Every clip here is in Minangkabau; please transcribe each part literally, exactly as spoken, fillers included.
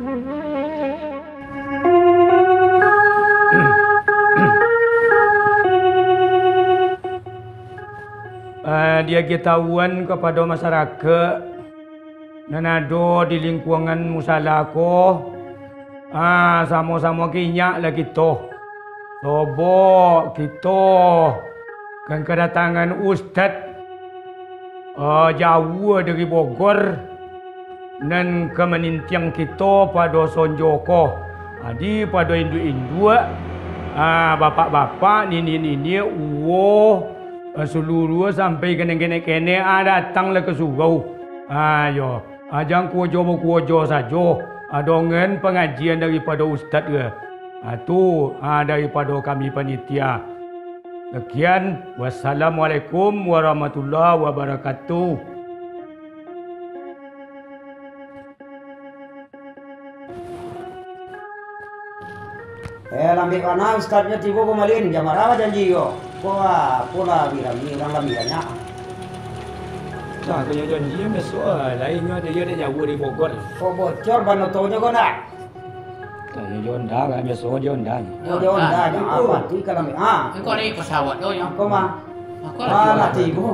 Eh, diagiah tahuan kapado masarakaik nan ado di lingkuangan musala ko, ah, samo-samo ka inyaklah kito. Sobok kito kan kadatangan ustad, ah, jauah dari Bogor, nan ka manintiang kito pado sonjo ko. Jadi, pado induak-induak, ah, bapak-bapak, niniak-niniak, uwo, ah, saluruah sampai ka nan kenek-kenek, ah, datanglah ka surau. Ah, yo. Ah, jan kuwajo-bakuwajo sajo, ah, dongan pangajian daripado ustad ko. Ah, tu, ah, daripado kami panitia. Sakian, wassalamualaikum warahmatullahi wabarakatuh. Eh, lambek bana ustadnyo tibo ko, Malin. Jam bara janji ko? Ko apolah, bi rami urang lambek banyak. Nah, ko nyo janji bisuak, ah, lainnyo ado, iyo ado jauah dari Bogor. Ko bocor banotonyo ko ndak? Tanyo jo Honda, kan biaso jo Honda. Oh, jo Honda, jo Honda. Apo tu ka lambek? Ah. Engkau naik pesawat tu, yo? Ko mah. Aku Ah, lagi lah tibo.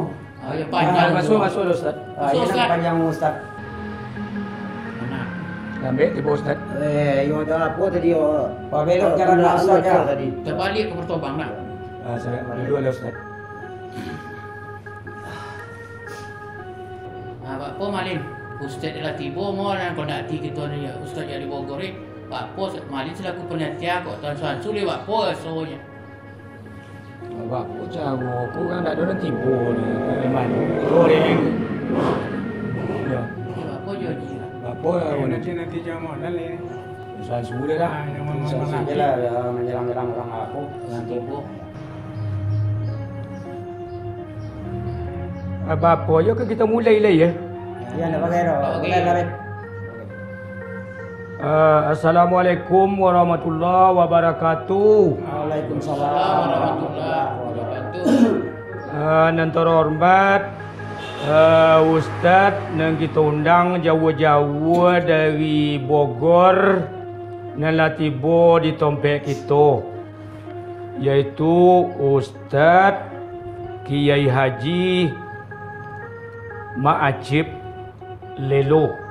Oh, ya, panjang. Masuak, masuak lah, Ustaz. Ah, Masuak, iyo, Ustaz. Panjang, Ustaz. Mana? Lambek tibo, Ustaz. Eh, iyo, dah apo tadi, oh? Pabelok jalan Ustaz tadi. Terbalik ke Pertobang, nak? Ah, saya dulu lah, Ustaz. Ah, bak apo, Malin? Ustaz lah tibo, mo, nan kondakti kito ni, Ustaz jadi Bogor, eh. Bak apo, Malin selaku panitia kok, tuan Suan Sule, bak apo rasonyo? Bak apo caro ko kan ndak ado nan tibo ni. Memang goreng. Yo. Bak apo jo ni? Bak apo lah. Nanti, nanti jam online ni. Suan Sule dah. Ah, yang mana-mana Suan Sule lagi. Lah, ya, menjelang-jelang orang aku. Orang tibo. Bak apo yo ke kita mulai lah ya? Ya, ndak pakai dah. Oke. Mulai lah, Rek. Eh, Assalamualaikum warahmatullahi wabarakatuh. Waalaikumsalam warahmatullahi wabarakatuh. Eh, nan terhormat, eh, Ustaz nan kito undang jauah-jauah dari Bogor, nan lah tibo di tompek kito, yaitu Ustaz Kiai Haji Mak Acip Lelo.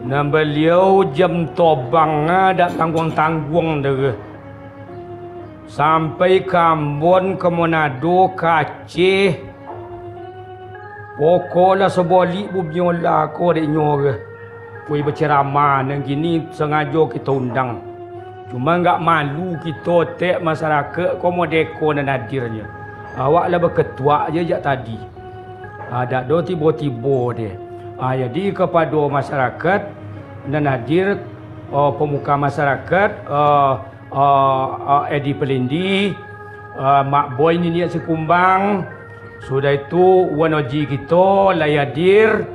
Nan baliau jam tobang dak tangguang-tangguang doh. Sampai ka Ambon, ka Manado, ka Aceh. Pokok lah sabolik bumi olah ko dek nyo doh. Poi baceramah nan kini sangajo kito undang. Cuma agak malu kito tek masyarakat ko modeko nan hadirnyo. Awak lah baketuak je jak tadi. Ah, dak do tibo-tibo deh. Ah, jadi kapado masyarakat nan hadir, oh, pamuka masyarakat, ah, ah, ah, Edi Pelendi, ah, Mak Boy niniak Sikumbang, sudah itu Wan Oji kito lai hadir,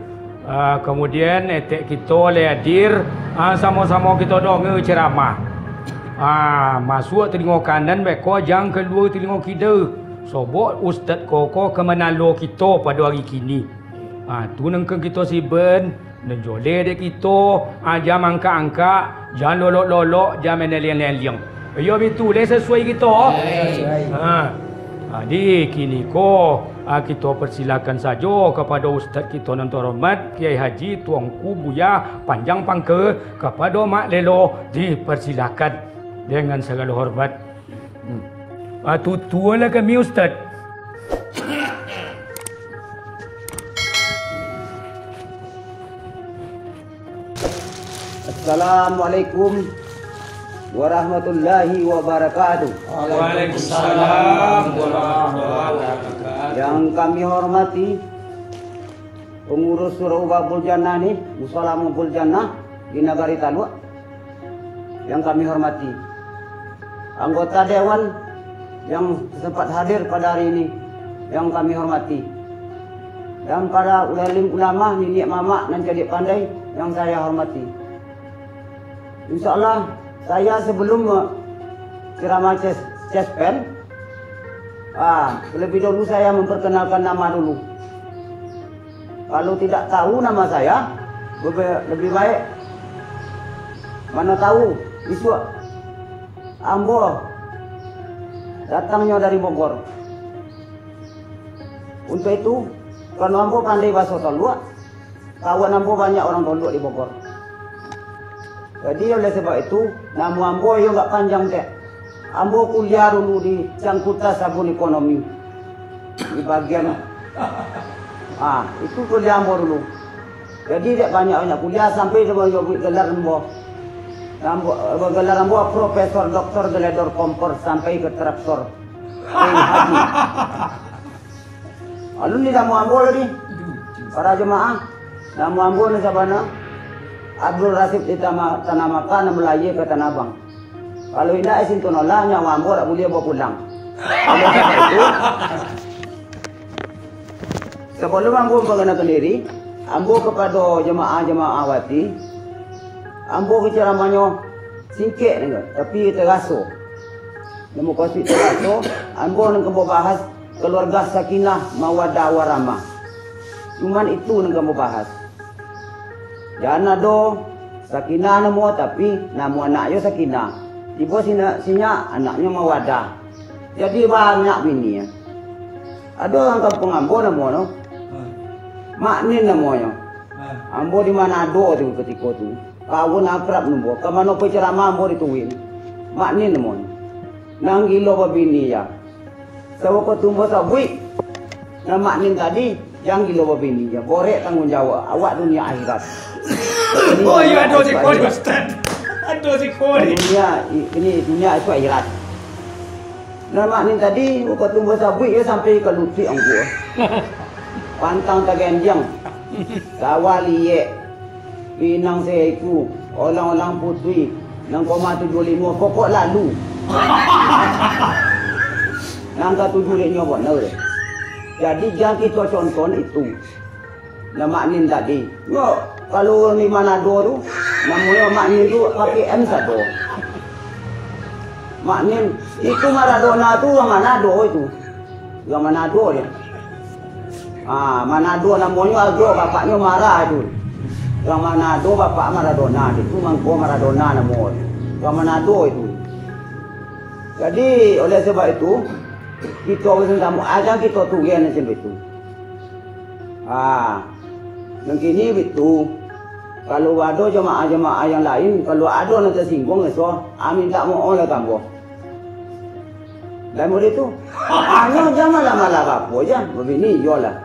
ah, kamudian etek kito lai hadir, ah, samo-samo kito donga ceramah. Ah, masuak talingo kanan beko, jan kalua talingo kida. Sobok ustad ko, ko ka manalo kito pado ari kini. Ah, tu nan ka kito siban, nan joleh dek kito, ah, jan mangkak-angkak, jan lolok-lolok, jan maneliang-neliang. Iyo bitu, lai sasuai kito? Lai. Ha. Jadi, kini ko, ah, kito persilakan sajo kapado ustad kito nan terhormat, Kiai Haji Tuanku Buya Panjang Pangka, kapado Mak Lelo, dipersilakan dengan segala hormat. Hmm. Ah, tutualah kami, Ustaz. Assalamualaikum warahmatullahi wabarakatuh. Waalaikumsalam warahmatullahi wabarakatuh. Yang kami hormati, pengurus Surau Babul Jannah ni, Musala Babul Jannah di Nagari Taluk, yang kami hormati. Anggota dewan yang sempat hadir pada hari ini, yang kami hormati. Dan para alim ulama, niniak mamak nan cadiak pandai yang saya hormati. Insya Allah, saya sebelum, eh, ceramah ces-, cespen, ah, terlebih dahulu saya memperkenalkan nama dulu. Kalau tidak tahu nama saya, lebih, lebih baik Mano tahu, isuak ambo datangnyo dari Bogor. Untuak itu, karano ambo pandai bahaso Toluak, kawan ambo banyak urang Toluak di Bogor. Jadi, oleh sabab itu, namo ambo yo agak panjang, Tek. Ambo kuliah dulu di Cangkuta Sabun Ekonomi. Di bagian, ah, itu kuliah ambo dulu. Jadi, dek banyak-banyak kuliah sampai ambo buek gelar ambo. Ambo, gelar ambo Profesor Doktor Geledor Kompor sampai ke Traktor. Eh, haji. Alun di namo ambo tadi. Para jamaah, namo ambo nan sabana Abdul Rasid di Tama-, Tanah Makkah, nan balayia ka Tanah Abang. Kalau indak, isin tu nolah, nyawa ambo dak buliah bawa pulang. Oleh karano itu, sabalum ambo mamparkenalkan diri, ambo kapado jamaah-jamaah wati, ambo ka caramahnyo singkek nyo, tapi taraso. Nan mukasuik taraso, ambo nan ka babahas kaluarga sakinah mawadah warahmah. Cuman itu nan ka babahas. Jan ado Sakinah namo, tapi namo anak yo Sakinah. Tibo sina-, sinyak, anaknyo mawadah. Jadi banyak bini. Ado urang kampuang ambo namonyo Maknin namonyo. Ambo di Manado tu katiko tu. Kawan akrab ambo. Ka mano pai caramah ambo dituin. Maknin namonyo. Nan gilo babini, ya. Sabab ko tumbuah sabuik. Nan Maknin tadi, jan gilo babini, ya. Borek tangguang jawab. Awak dunia akhirat. Oh, iyo, ado siko, Ustaz. Ado siko ni. Dunia, i-, ini dunia itu akhirat. Nan Maknin tadi, ko tumbuah sabuik, ya, sampai ka lutuik angku. Pantang tagandiang. Sawah liek. Pinang saiku, olang-olang putuih, nan koma tujuah limo, pokok lalu. Nan katuju dek nyo bana. Jadi, jan kito contoh itu. Nan Maknin tadi. Nyo, kalau di Manado tu, namonyo Maknin tu pakai M sado. Maknin, itu Maradona tu urang Manado itu. Urang Manado dia. Ah, Manado namonyo agak bapaknyo marah tu. Urang Manado bapak Maradona, itu mangko Maradona namo dia. Urang Manado itu. Jadi, oleh sebab itu, kito urang samo, aja kito tugen macam itu. Ah, nan kini bitu, kalau ado jamaah-jamaah yang lain, kalau ado nan tasingguang, so, ah, minta maoh lah ka ambo. Lain model tu. Hanyo jan malah-malah bapo jan, babini iyolah.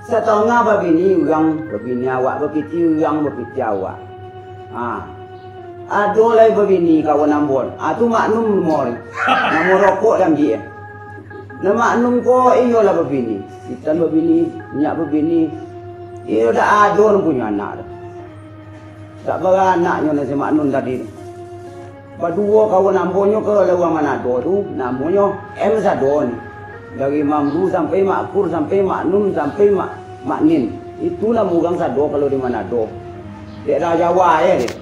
Satangah babini urang, babini awak, bapiti urang, bapiti awak. Ha. Ado lai babini kawan ambo. Ha, tu Maknum namo dia. Namo rokok diambiak. Nah, Maknum ko iyolah babini. Itan babini, minyak babini. Iyo dak ado nan punyo anak tu. Dak baranak nyo nan si Maknun tadi tu. Baduo kawan ambo nyo ka lawang Manado tu, namonyo M sado ni. Dari Mamdu sampai Makkur, sampai Maknun, sampai Mak-, Maknin. Itu namo urang sado kalau di Manado. Daerah Jawa aja deh,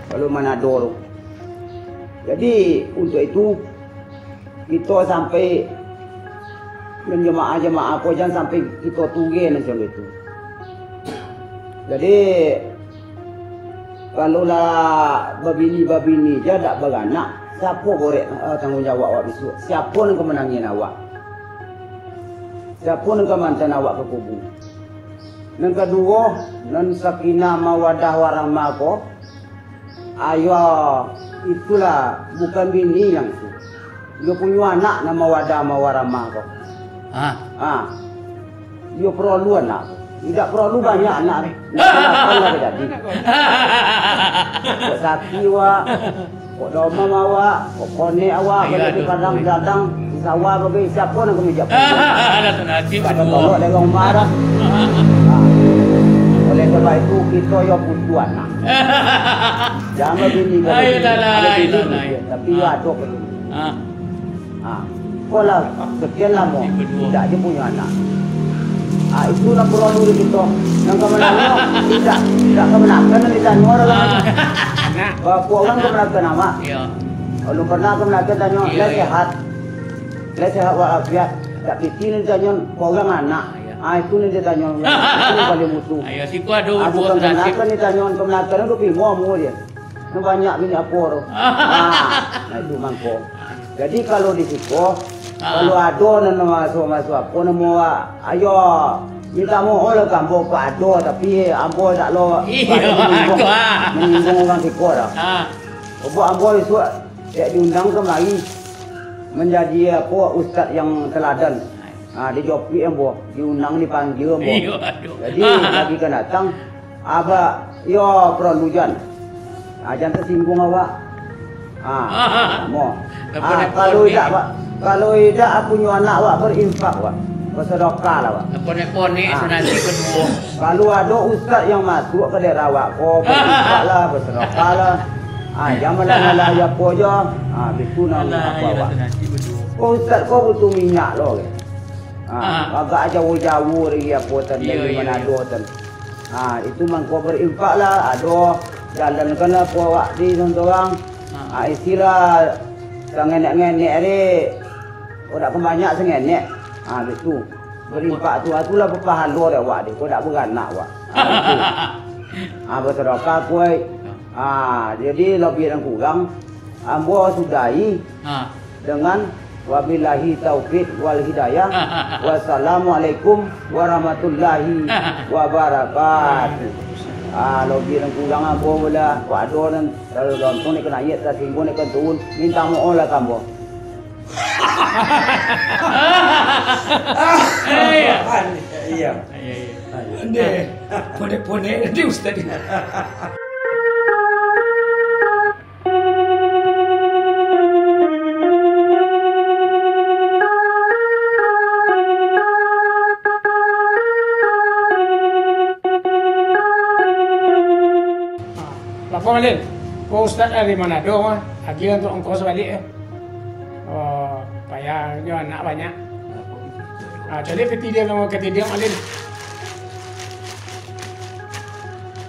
kalau Manado tu. Jadi, untuk itu, kito sampai, nan jamaah-jamaah ko jan sampai kito tuge nan cam itu. Jadi, kalau lah babini-babini ja dak baranak, siapo gorek, eh, tangguang jawab awak bisuak? Siapo nan ka manangian awak? Siapo nan ka maantaan awak ka kubu? Nan kaduo, nan sakinah mawadah warahmah ko, ayo, itulah bukan bini yang tu. Iyo punyo anak nan mawadah mawarahmah ko. Ah. Ah. Iyo porolu anak. Indak porolu banyak anak. Nak apo lah jadi. Kok saki awak, kok domam awak, kok konek awak, kalau di padang gadang, di sawah bagai, siapo nan kami jak. Ada tu nanti. Kalau tolok dari rumah dah. Ah. Oleh sebab itu, kito yo butuh anak. Jangan bini kalau bini. Ada bini, tapi yo ado. Ah. Ha, ko lah, sekian lamo, indak je punyo anak. Ha, itu nan porolu di kito. Nan kamanakan, indak, indak kamanakan nan ditanyo urang. Bapo urang kamanakan amak? Iyo. Alun pernah kamanakan tanyo, iyo, lai iyo. Sehat. Lai sehat walafiat. Dak piti nan ditanyo, ko urang anak. Iyo. Ha, itu nan ditanyo, itu nan paling butuh. Iyo, siko ado. Ha, bukan kamanakan ditanyo, kamanakan tu pimo amu je. Banyak bini apo tu. Ah, nah, itu mangko. Jadi, kalau di siko, kalau ado nan masuak-masuak apo namo, ayo, minta maoh lah ka ambo, kok ado, tapi ambo dak lo, dak lo menyinggung, menyinggung urang siko dah. Sebab ambo isuak dak diundang kamari manjadi apo, ustaz yang teladan. Ah, dijopuik ambo, diundang, dipanggia ambo. Jadi, lagi ka datang, abak, yo, paralu jan. Ah, jan tasingguang awak. Ah, mo. Ah, kalau idak, Pak, kalau idak, punyo anak awak berinfak, Pak. Basadakah lah, Pak. Konek-konek sananti baduo. Kalau ado ustaz yang masuak ka daerah awak ko, berinfak lah, basadakah lah. Ah, jan malah-malah apo jo. Ah, bitu nan apo awak. Ko ustaz ko butuh minyak lo, kan. Ha, agak jauah-jauah dari apo tadi, dari Manado tadi. Ha, itu mangko berinfak lah, ado jalan kan apo awak di sorang-sorang. Ha, isilah sangenek-ngenek dek. Kok dak kebanyak sangenek. Ha, itu. Berinfak tu, itulah bapahalo dek awak dek. Kok dak baranak awak. Ha, itu. Ha, basadakah kuai. Ha, jadi lebih dan kurang, ambo sudahi. Dengan wabillahi taufik wal hidayah. Wassalamualaikum warahmatullahi wabarakatuh. Ah, lobi nan kurang ambo lah, kok ado nan talalu lontong nak ka naiak, tasingguang nak ka turun, minta maoh lah ka ambo. Iya. Iya. Iya, iya. Deh, ponek-ponek nanti ustaz. Lapor, Malin. Ko ustaz dari Manado mah. Agiah untuak ongkos baliak, eh. Oh, payah jo anak banyak. Ah, caliak piti dia, nomor ketiga, Malin.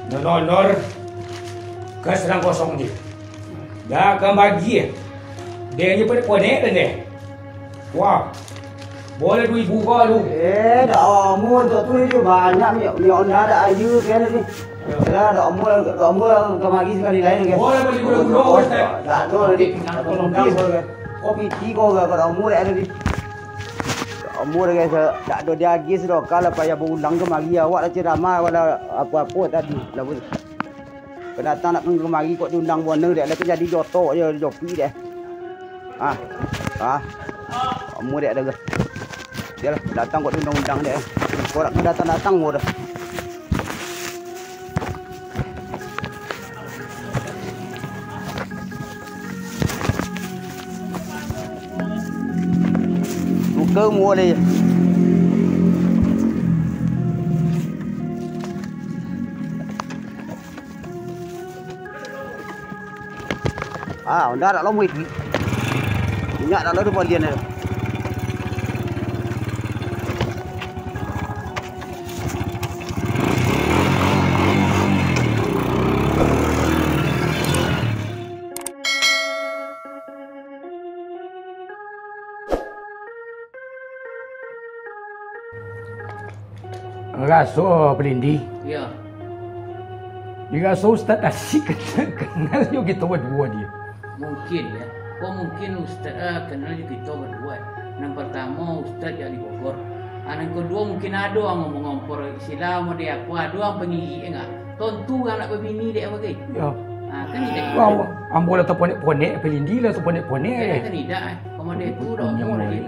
Nonor, kas nan kosong ni. Dah ka bagi, eh. Dek ni ponek-ponek dah, deh. Wah. Boleh duo ribu ko lu. Eh, dak amuah tu, tu je banyak minyak, minyak onda dak ayu kan ni. Dah, dak amuah, dak amuah kamari sakali lain kan. Boleh beli gula-gula, Ustaz. Dak ada lagi. Kopi ti ko dak amuah dak ada ni. Dak amuah dak ado diagih sudah, kalau payah baulang kamari awak lah ceramah, wala apo-apo tadi. Lah, Ka datang nak kamari kok diundang buana dek, lah jadi joto je jopi deh. Ah. Ah. Kamu dek dah. Yalah, datang kok diundang-undang dek. Kok nak datang-datang mo dah. Buka mo deh. Ah, onda dak lamo itu. Minyak dak lamo palian tu. Raso Palindi. Iyo. Diraso Ustaz Asik kenal, kenal jo kito baduo, deh. Mungkin, yo. Ko mungkin Ustaz, eh, kenal jo kito baduo. Nan partamo, Ustaz jak di Bogor. Ah, nan kaduo, mungkin ado ang mangompor istilah, model apo, ado ang pangigik, enggak? Tontu urang nak babini dek bagai. Yo. Ah, kan idak. Wah, wah. Ambo lah taponek-ponek, Palindi lah taponek-ponek, eh. Kan idak, eh. Komo dek tu, dak umur lagi.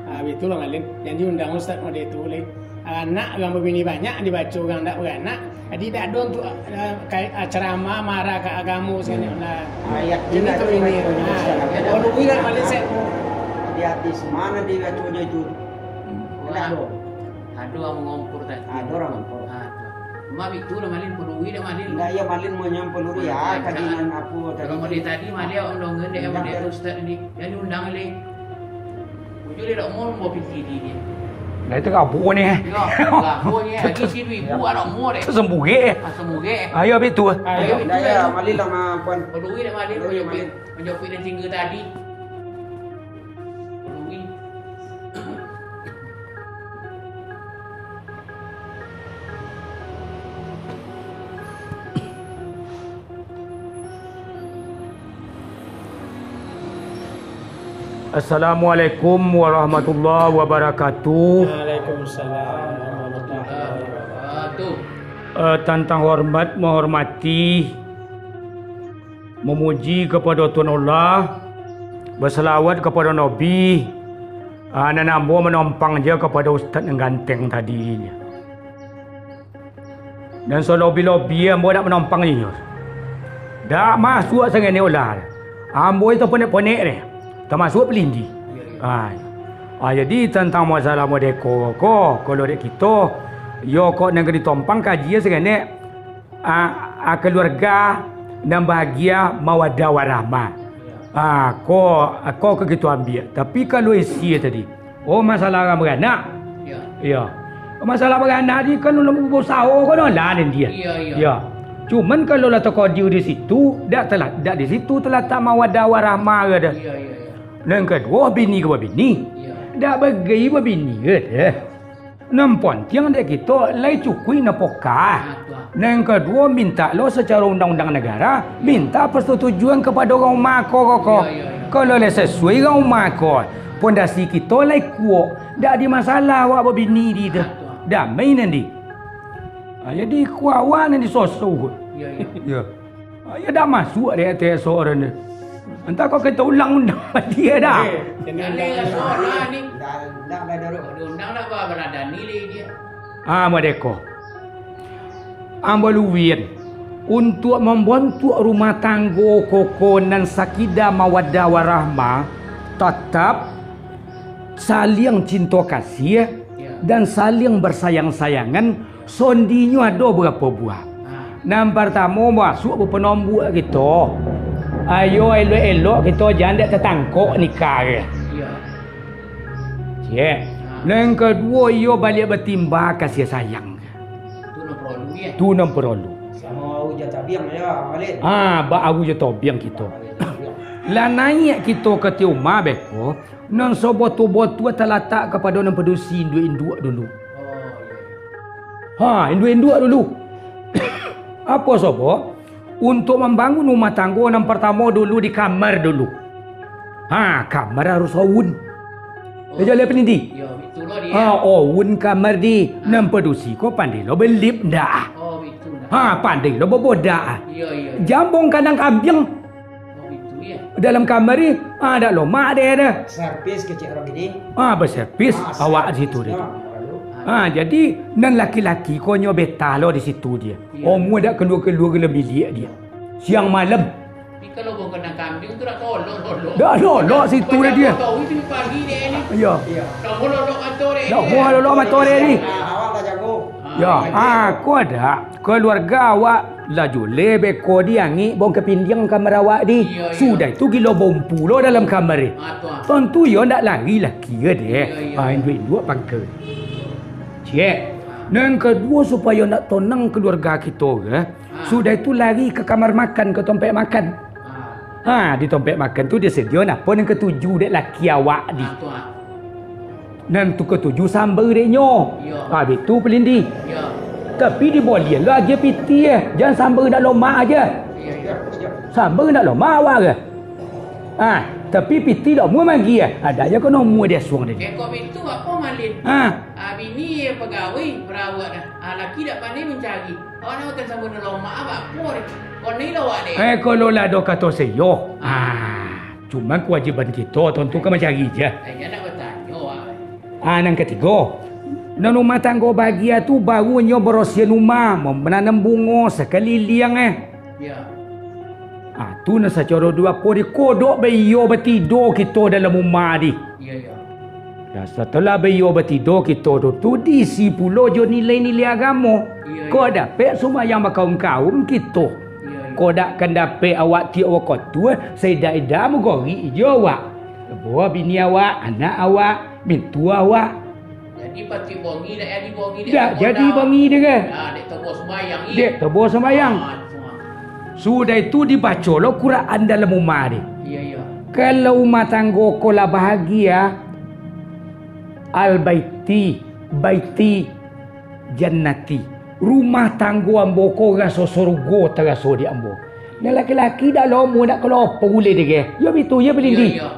Ah, bitulah, Malin. Jan diundang ustaz model tu lai. Anak urang babini banyak, dibaco urang dak baranak. Jadi, dak ado untuak, eh, kai-, ah, ceramah, marah ka agamo, sabanyak lah. Ayat tu ini. Ah, baru lah, Malin, set. Di hadis mana dibaco je tu? Dak ado. Ado urang mangompor tadi. Ado urang mangompor. Ado. Cuma bitulah, Malin, palui dah, Malin. Indak, iyo, Malin manyam palui, ah, kajian apo tadi. Kalau model tadi, Malin, awak undang dek, model tu ustaz tadi. Jan diundang lai. Bujur dia dak mau, mau piti dia. Nah, itu kabur ni, eh. Yo, kabur ni, eh. Lagi si duit bu, dak mau deh. Itu sembugik, eh. Ah, sembugik. Ayo, habis tu, eh. Ayo, habis tu, Malin lah, maafkan. Palui dah, Malin. Palui, Malin. Manjapuik nan tingga tadi. Assalamualaikum warahmatullahi wabarakatuh. Waalaikumsalam warahmatullahi wabarakatuh. Eh, tantang hormat menghormati, memuji kepada Tuhan Allah, berselawat kepada Nabi, ah, nan ambo manompang je kepada ustaz nan ganteng tadi. Dan salobi-lobi ambo dak manompang inyo. Dak masuak sangenek ulah. Ambo itu ponek-ponek deh. Tamasuak Pelindi. Ah, ah, jadi tantang masalah modeko ko, kalau dek kito, yo kok nan ka ditompang kaji sangenek, ah, ah, keluarga nan bahagia mawadah warahmah. Ah, ko, ko ka kito ambiak. Tapi kalau isi tadi, oh, masalah urang baranak. Iyo. Iyo. Masalah baranak di kan ulun bausao ko no lah nan dia. Iyo, iyo. Iyo. Cuman kalau lah takdir di situ, dak telah, dak di situ terletak mawadah warahmah ka dah. Iyo, iyo, iyo. Nan kaduo, bini ka babini. Iyo. Dak bagai babini ka dah. Nan pantiang dek kito lai cukuik nafakah. Ah, tu ah. Nan kaduo, mintak lo sacaro undang-undang nagara, mintak persetujuan kepada urang rumah ko, ko, ko. Iyo, iyo, iyo. Kalau lai sasuai urang rumah ko, pondasi kito lai kuak, dak ado masalah awak babini di tu. Ah, tu ah. Damai nan di. Ah, jadi kuak awak nan disosoh. Iyo, iyo. Iyo. Ah, iyo dak masuak dek ateh soran tu. Antah kau kata ulang undang dia dah. Eh, jadi undang lah soran ni. Undang, undang lah dulu. Undang lah, bah, baladani lai dia. Ah, modeko. Ambo luwian, untuak mambantuak rumah tanggo koko nan sakida mawadah warahmah, tatap saliang cinto kasih, ya, dan saliang basayang-sayangan, sondinyo ado barapo buah. Ha. Nan partamo, masuak bapanombuak kito. Ayo elok-elok kito jan dek tatangkok nikah. Ya. Cek. Ha. Nan kaduo, iyo baliak batimba kasih sayang. Tu nan paralu, ya? Tu nan paralu. Samo awu jo tabiang, ya, Malin? Ah, bak awu jo tabiang kito. Awu jo tabiang. Lah naiak kito ka ateh umah beko, nan sabatua-batua talatak kapado nan padusi induak-induak dulu. Oh, iya. Ha, induak-induak dulu. Apo sabab? Untuak mambangun rumah tanggo nan partamo dulu di kamar dulu. Ha, kamar harus oun. Oh. Jaleh Pelindi. Yo, bitulah dia. Ha, oun kamar di. Ha. Nan padusi ko pandai lo balip ndak? Oh, bitu ndak. Ha, pandai lo babodak. Iyo, iyo. Jambong kandang kambiang. Oh, bitu, ya. Dalam kamar ni, ha, dak lomak deh dah. Servis kecil orang gini. Ha, baservis awak di situ deh. Ha, jadi nan laki-laki ko nyo betah lo di situ dia. Iyo. Omua dak kalua-kalua dalam biliak dia. Siang malam. Tapi kalau bongkok nan kambiang tu dak tolok-tolok. Dak tolok situ lah dia. Tahu itu pagi dek ni. Iyo. Dak mau lolok mato dek ni. Dak mau lolok mato dek ni. Ah, awak lah jago. Yo, ah, ko dak. Keluarga awak lah juleh beko di angik bongkok pindiang kamar awak di. Iyo, iyo. Sudah itu gilo bompu lo dalam kamar ni. Ah, tu ah. Tantu yo ndak lari laki ka dek. Iyo, iyo. Ah, induak-induak pangka. Cek. Nan kaduo, supayo nak tonang keluarga kito ka, sudah itu lari ka kamar makan, ka tompek makan. Ha, di tompek makan tu disadio napo nan katuju dek laki awak di. Nan tu katuju samba dek nyo. Yo. Ha, bitu Pelindi. Yo. Tapi dibolian lo agiah pitih, eh. Jan samba dak lomak aja. Yo, yo, yo. Samba dak lomak awak ka. Ha, tapi pitih dak mua maagiah, eh. Ado aja kono mua diasuang dek nyo. Kok bitu apo, Malin? Ha. Ah, bini pagawai, perawat dah. Ah, laki dak pandai mancari. Awak nak makan samba nan lomak, ah, bak apo deh? Koni lah awak deh. Eh, kalau lah ado kato sayo. Ah. Ah, cuman kewajiban kito tantu ka mancari je. Eh, jan nak batanyo, ah. Ah, nan katigo. Nan rumah tanggo bahagia tu baru nyo barasiahan rumah, mananam bungo sakaliliang, eh. Ya. Ah, tu nan sacaro duo apo di kodok baiyo batido kito dalam rumah di. Ya, ya. Ya, satalah baiyo batido kito tu, tu diisi pulo jo nilai-nilai agamo. Iya, iya. Kok dapek sumbayang bakaum-kaum kito. Iya, iya. Kok dak kan dapek awak tiok wakatu, saidak-idak mugorik jo awak. Boh bini awak, anak awak, mintua awak. Jadi pati bongi dak jadi bongi dek. Dak jadi bongi dek. Ya, dek tobo sumbayang, iya. Dek tobo sumbayang. Ah, tu, ah. Sudah itu dibaco lo Quran dalam rumah dek. Iya, iya. Kalau rumah tanggo ko lah bahagia, Al-baiti, baiti, jannati. Rumah tanggo ambo ko raso sarugo taraso di ambo. Nan laki-laki dak lomo nak kalopo uleh dek. Yo bitu, yo Belindi. Iyo,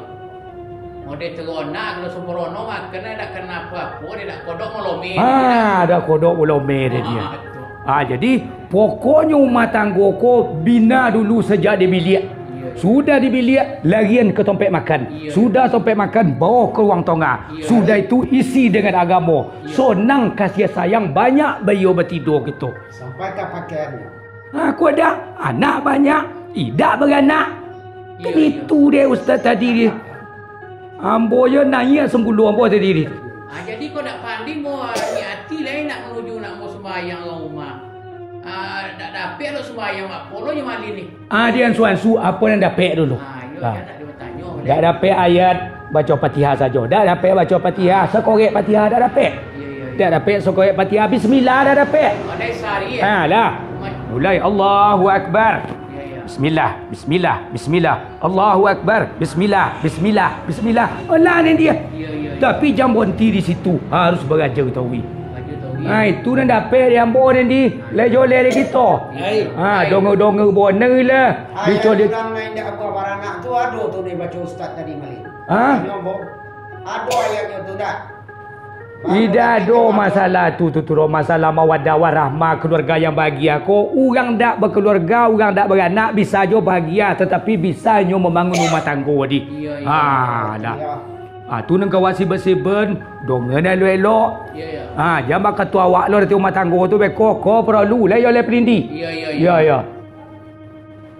iyo. Dek teronak, kalau sempurna makan, dak kena apo-apo, dia dak kodok malome. Ah, dak kodok malome dia. Ah, tu. Ah, jadi, pokoknyo rumah tanggo ko bina dulu sajak di biliak. Iyo. Sudah di biliak, larian ke tompek makan. Iyo. Sudah tompek makan, bawa ke ruang tongah. Iyo. Sudah itu, isi dengan agamo. Iyo. Sonang kasih sayang, banyak baiyo batido gitu. Sampai ka pakaiannyo. Aku ada anak banyak, idak baranak. Kan itu dek ustaz tadi. Ambo yo naiak sambulu ambo tadi. Ah, jadi kau nak pandi mo, ah, niat ati lai nak manuju nak mo sumbayang urang rumah. Ah, nak dapek lo sumbayang mak polo nyo malin ni. Ah, dia ansu-ansu, apo nan dapek dulu? Ah, iyo, ah. Dak dapek ayat, baco Fatihah sajo. Dak dapek baco Fatihah, sakorek Fatihah dak dapek. Iyo, iyo, iyo. Dak dapek sakorek Fatihah, bismillah dak dapek. Alah. Mulai, Allahu Akbar. Iyo, iyo. Bismillah, bismillah, bismillah. Allahu Akbar. Bismillah, bismillah, bismillah. Alah nan dia. Iyo, iyo, iyo. Tapi jan baranti di situ, harus baraja tauhid. Baraja tauhid. Ha, itu nan dapek di ambo nan di lai joleh di kito. Ha, donga-donga bonai lah. Ayat dicolik. Urang nan indak abuah baranak tu ado tu dibaco ustaz tadi malik. Ha? Tanyo ambo, ado ayatnyo tu ndak? Indak ado masalah tu, tu, tu, masalah mawaddah warahmah, keluarga yang bahagia ko. Urang dak berkeluarga, urang dak beranak, bisa jo bahagia, tetapi bisa nyo membangun rumah tanggo, di. Iyo, iyo. Ha, dah. Iyo. Ha, tu nan kawak siben-siben, donga nan elok-elok. Iyo, iyo. Ha, jan bakato awak lo, dati rumah tanggo tu beko, ko paralu lai oleh pelindi. Iyo, iyo, iyo. Iyo, iyo.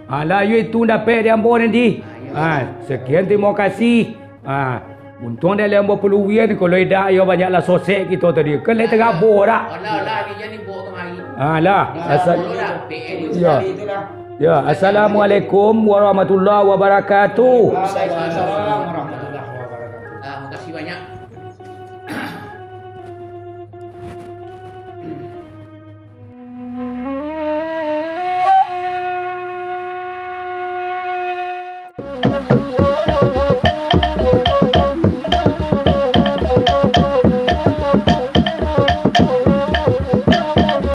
Alah, yo itu dapek di ambo nan di. Ha, sekian, terima kasih. Ha, untuang dari ambo paluian, kalau idak, yo banyaklah sosek kito tadi. Kan lai terabo dak? Alah, alah, ni jadi bawa kemari. Alah, asal-, yo. Yo, assalamualaikum warahmatullahi wabarakatuh. Waalaikumsalam warahmatullahi wabarakatuh. Ah, makasih banyak.